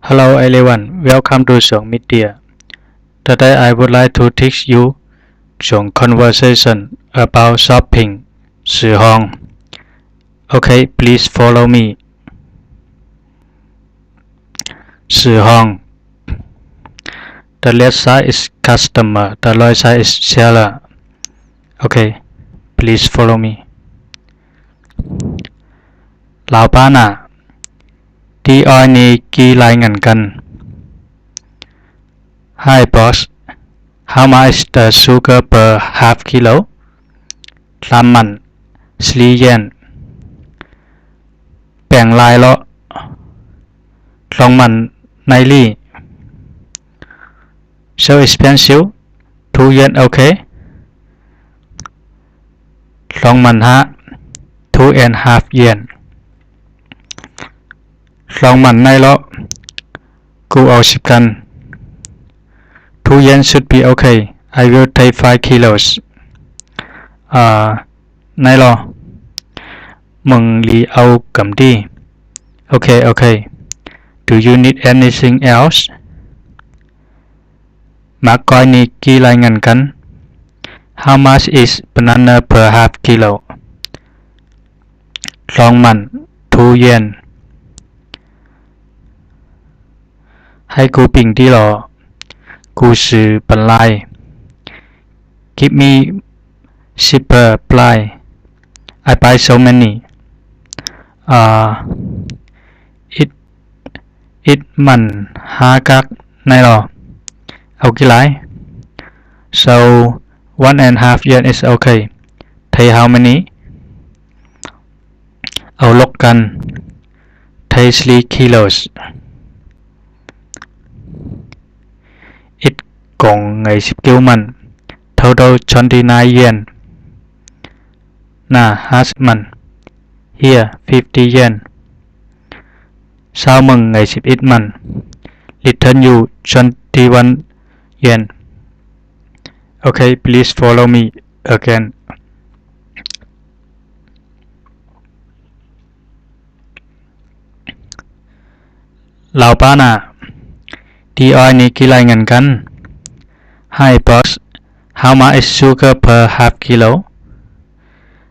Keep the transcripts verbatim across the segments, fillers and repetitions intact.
Hello everyone, welcome to Song Media. Today I would like to teach you some conversation about shopping. 史航. Okay, please follow me. 史航. The left side is customer, the right side is seller. Okay, please follow me. 老闆啊, ဒီအိုင်နီကီလၢ်ငၢၼ်းကၼ်. Hi boss, how much is the sugar per half kilo? သၢမ်မၢၼ်ႇသီႇ yen. ပဵင်းလၢႆလေႃး, သွင်မၢၼ်ႇၼႆႉလီ. So expensive, two yen okay. သွင်မၢၼ်ႇႁႃႈ, two and half yen. သွင်မၢၼ်ႇၼႆႉလေႃး, ၵူႈဢဝ်သိပ်းၵၼ်. Two yen should be okay. I will take five kilos. ဢႃႇ ၼႆႉလေႃး, မၢင်လီဢဝ်ၵမ်ႇတီႈ. Okay, okay. Do you need anything else? မၢၵ်ႇၵွႆၼီႈ ၵီႈလၢႆးငၢၼ်းၵၼ်. How much is banana per half kilo? သွင်မၢၼ်ႇ two yen. ႁႂ်ႈၵူႈပိင်ႇတီႈလေႃး ၵူႈသိုဝ်ႉပၼ်လၢႆး. Give me cheaper price. I buy so many. ဢႃႇ ဢိတ်း ဢိတ်းမၢၼ်ႇႁႃႈၵၢၵ်ႈၼႆႉလေႃး ဢဝ်ၵီႈလၢႆး. So one and half yen is okay. Take how many? ဢဝ်လွၵ်ႈၵၼ် take three kilos. ဢိတ်းၵွင်ႇငႆႈသိပ်းၵဝ်ႈမၢၼ်ႇ total twenty nine yen. ၼႃႈ ႁႃႈသိပ်းမၢၼ်ႇ here fifty yen. သၢဝ်းမၢင်ႇငႆႈသိပ်းဢဵတ်းမၢၼ်ႇ return you twenty one yen. Okay, please follow me again. လၢဝ်ႇပႃႈၼႃႇ တီႈဢွႆႈၼီႈ ၵီႈလၢႆးငၢၼ်းၵၼ်. Hi boss, how much is sugar per half kilo?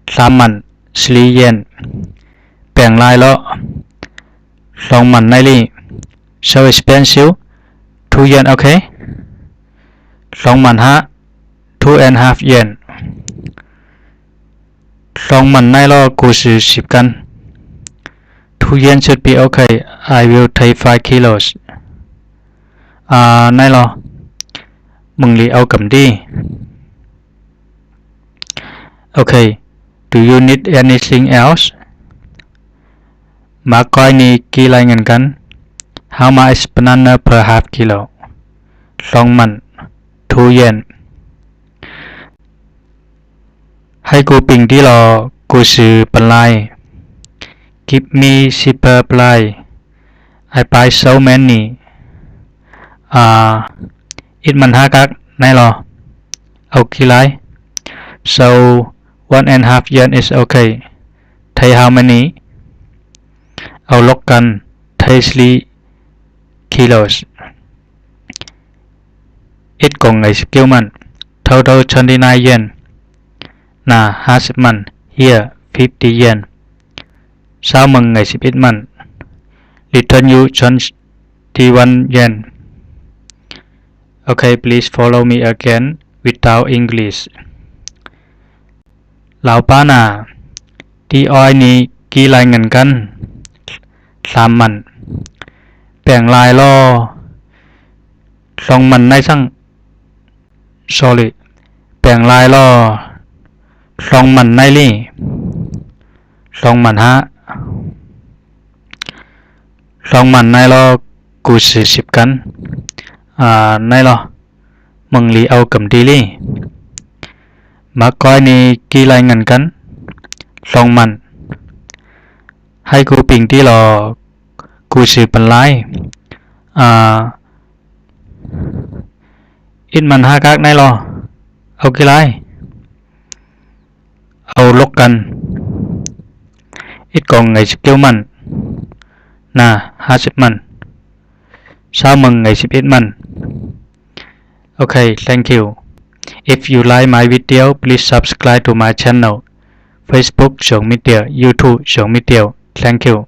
သၢမ်မၢၼ်ႇသီႇ yen. ပဵင်းလၢႆလေႃး သွင်မၢၼ်ႇၼႆႉလီ. So expensive, two yen okay. သွင်မၢၼ်ႇႁႃႈ two and half yen. သွင်မၢၼ်ႇၼႆႉလေႃး ၵူႈသိုဝ်ႉသိပ်းၵၼ်. Two yen should be okay. I will take five kilos. ဢႃႇ ၼႆႉလေႃး မၢင်လီဢဝ်ၵမ်ႇတီႈ. Okay. Do you need anything else? မၢၵ်ႇၵွႆၼီႈ ၵီႈလၢႆးငၢၼ်းၵၼ်. How much is banana per half kilo? သွင်မၢၼ်ႇ two yen. ႁႂ်ႈၵူႈပိင်ႇတီႈလေႃး ၵူႈသိုဝ်ႉပၼ်လၢႆး. Give me cheaper price. I buy so many. ဢႃႇ ဢိတ်းမၢၼ်ႇႁႃႈၵၢၵ်ႈၼႆႉလေႃး ဢဝ်ၵီႈလၢႆး. So one and half yen is okay. Take how many? ဢဝ်လွၵ်ႈၵၼ် take three kilos. ဢဵတ်းၵွင်ႇငႆႈသိပ်းၵဝ်ႈမၢၼ်ႇ total twenty nine yen. ၼႃႈ ႁႃႈသိပ်းမၢၼ်ႇ here fifty yen. သၢဝ်းမၢင်ႇငႆႈသိပ်းဢဵတ်းမၢၼ်ႇ return you twenty one yen. Okay, please follow me again without English. လၢဝ်ႇပႃႈၼႃႇ တီႈဢွႆႈၼီႈ ၵီႈလၢႆးငၢၼ်းၵၼ် သၢမ်မၢၼ်ႇ ပဵင်းလၢႆလေႃး သွင်မၢၼ်ႇၼႆႉသင် sorry ပဵင်းလၢႆလေႃး သွင်မၢၼ်ႇၼႆႉလီ သွင်မၢၼ်ႇႁႃႈ သွင်မၢၼ်ႇၼႆႉလေႃး ၵူႈသိုဝ်ႉသိပ်းၵၼ် ဢႃႇ ၼႆႉလေႃး မၢင်လီဢဝ်ၵမ်ႇတီႈလီ မၢၵ်ႇၵွႆၼီႈ ၵီႈလၢႆးငၢၼ်းၵၼ် သွင်မၢၼ်ႇ ႁႂ်ႈၵူႈပိင်ႇတီႈလေႃး ၵူႈသိုဝ်ႉပၼ်လၢႆး ဢႃႇ ဢိတ်းမၢၼ်ႇႁႃႈၵၢၵ်ႈၼႆႉလေႃး ဢဝ်ၵီႈလၢႆး ဢဝ်လွၵ်ႈၵၼ် ဢဵတ်းၵွင်ႇငႆႈသိပ်းၵဝ်ႈမၢၼ်ႇ ၼႃႈ ႁႃႈသိပ်းမၢၼ်ႇ Sawmwng ngei sib it man. Okay, thank you. If you like my video, please subscribe to my channel, Facebook Xiong Mite Tiaw, YouTube Xiong Mite Tiaw. Thank you.